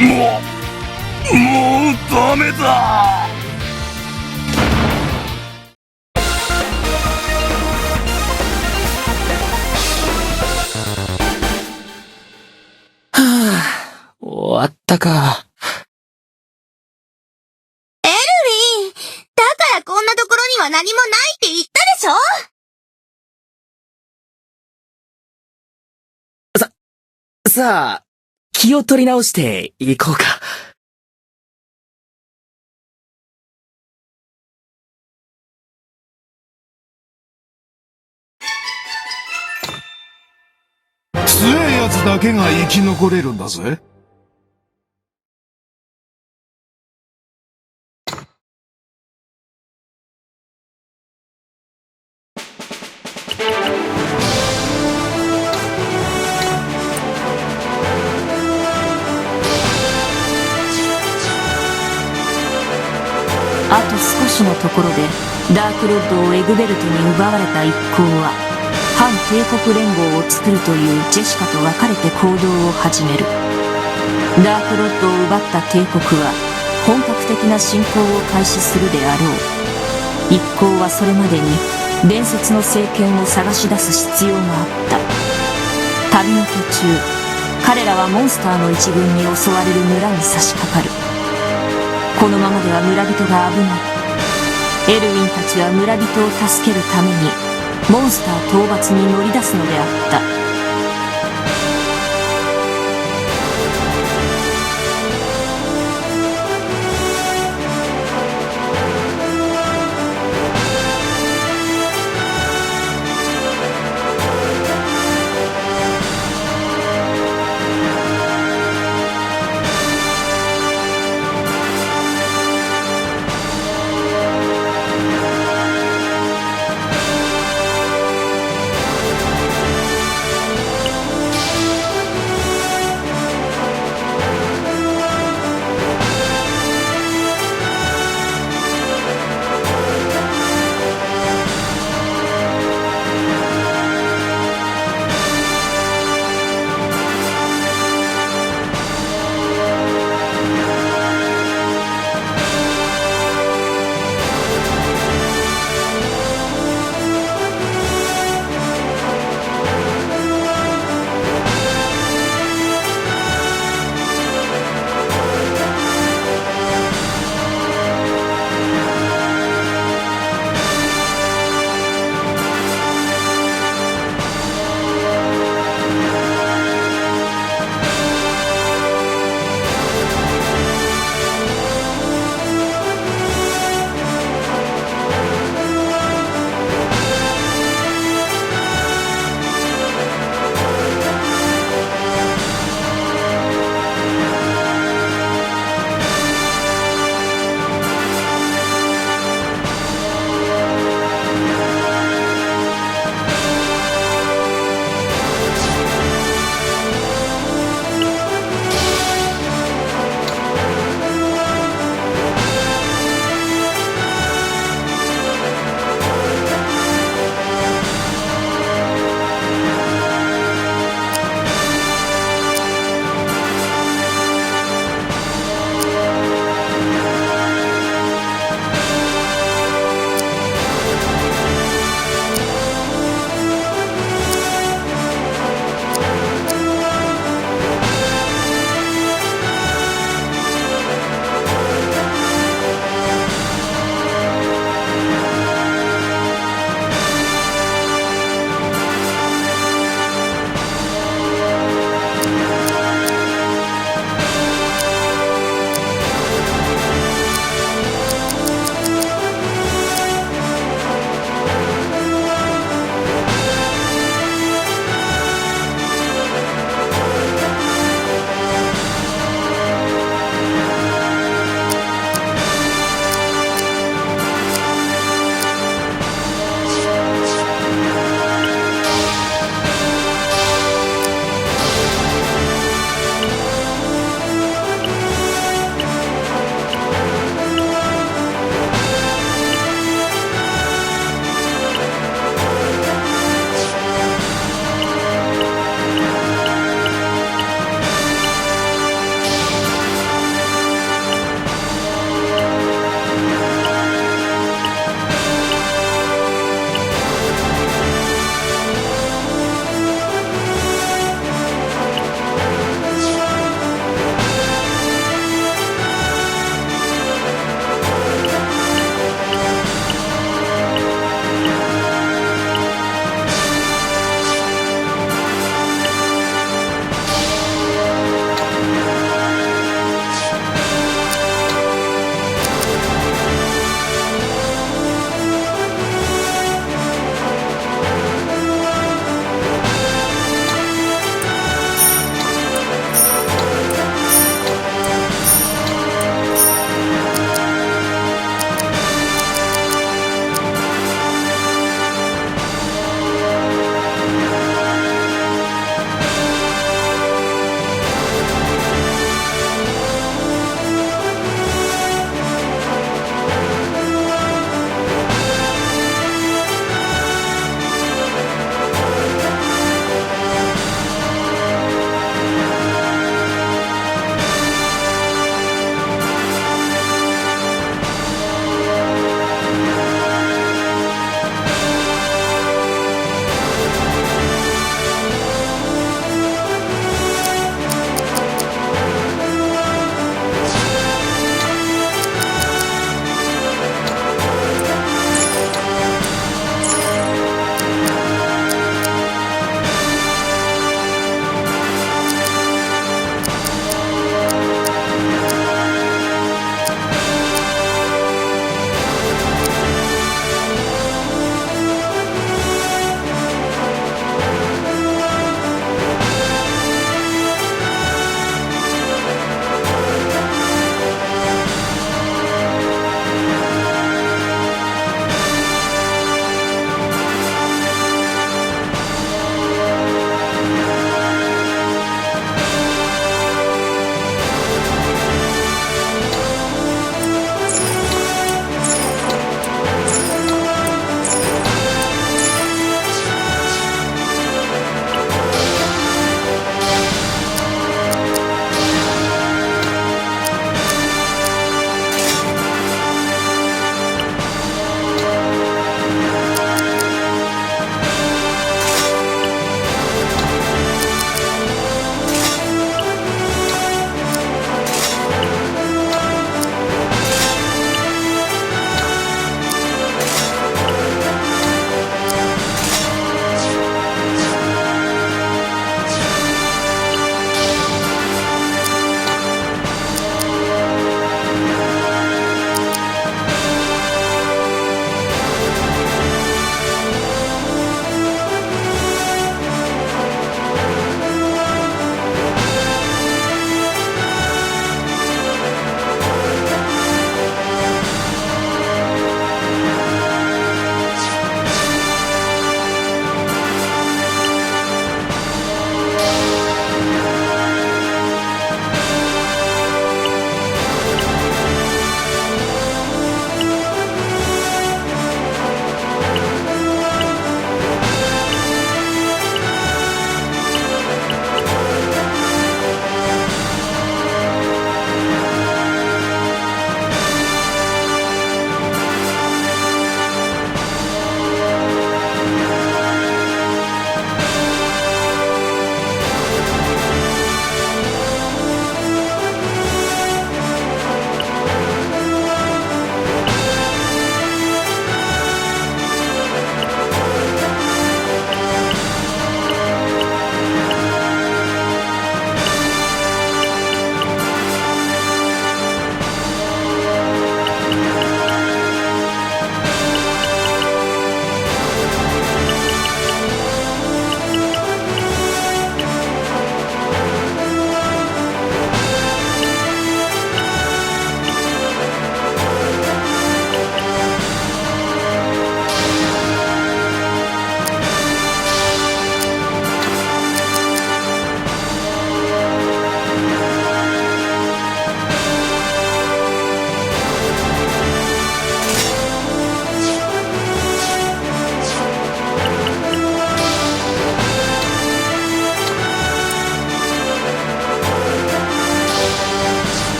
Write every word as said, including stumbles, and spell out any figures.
もう、もうダメだ。はあ、終わったか。エルウィン、だからこんなところには何もないって言ったでしょ？さ、さあ、気を取り直していこうか。強えやつだけが生き残れるんだぜ。あと少しのところで、ダークロッドをエグベルトに奪われた一行は、反帝国連合を作るというジェシカと別れて行動を始める。ダークロッドを奪った帝国は、本格的な侵攻を開始するであろう。一行はそれまでに、伝説の聖剑を探し出す必要があった。旅の途中、彼らはモンスターの一群に襲われる村に差し掛かる。このままでは村人が危ない。エルウィンたちは村人を助けるために、モンスター討伐に乗り出すのであった。